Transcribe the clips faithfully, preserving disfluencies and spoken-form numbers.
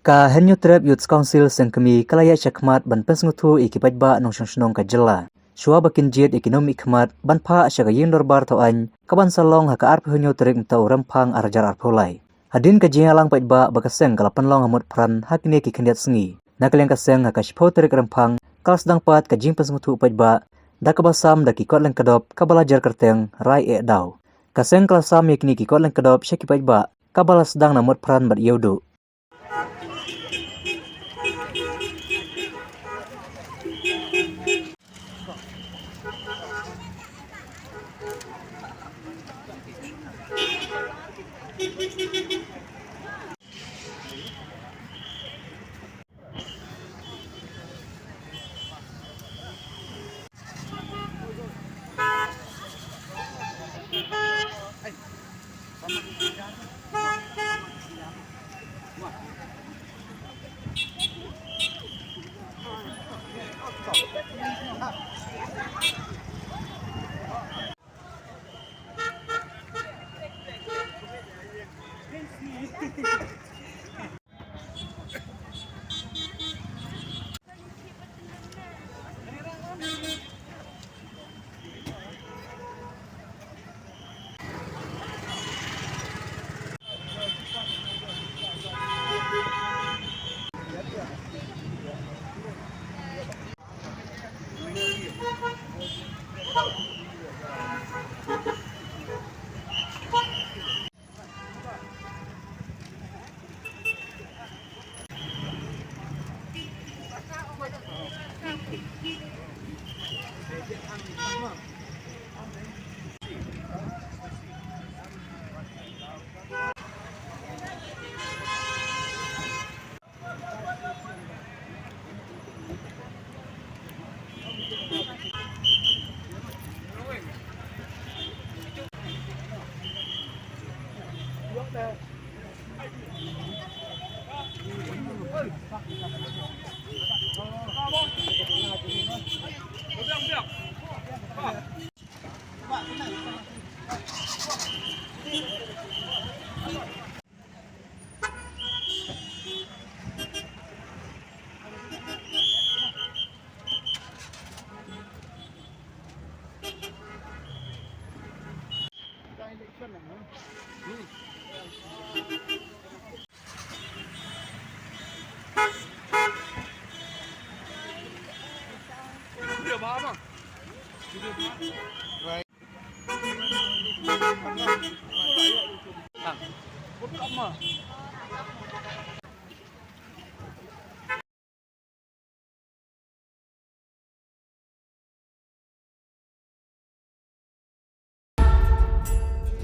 Ka Hynñiewtrep Youth Council Seng Kmie ka la ïaid shakhmat ban pynsngewthuh ïa ki paidbah nongshong shnong ka jylla shuwa ba kin jied ïa ki nongmihkhmat ban phah sha ka ïing dorbar thaw aiñ kaban sa long ha ka arphew hynñiew tarik mynta u Rymphang ar hajar arphew lai. Hadien ka jingïalang paidbah ba ka seng ka la pynlong ha Motphran ha kine ki khyndiat sngi, na ka liang ka seng ha ka shiphew tarik Rymphang ka la sdang pat ka jingpynsngewthuh paidbah da kaba sam da ki kot lyngkdop kaba la jer kyrteng Rai Eh Daw. Ka seng ka la sam ïa kine ki kot lyngkdop sha ki paidbah kaba la sdang na Motphran bad Ïewduh.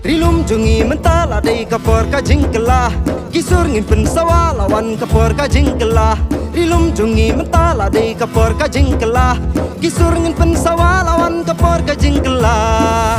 Ri lum jong ngi mynta la dei ka por ka jingkylla. Ki sur ngin pynsawa la wan ka por ka jingkylla. Ri lum jong ngi mynta la dei ka por ka jingkylla. Ki sur ngin pynsawa la wan ka por ka jingkylla.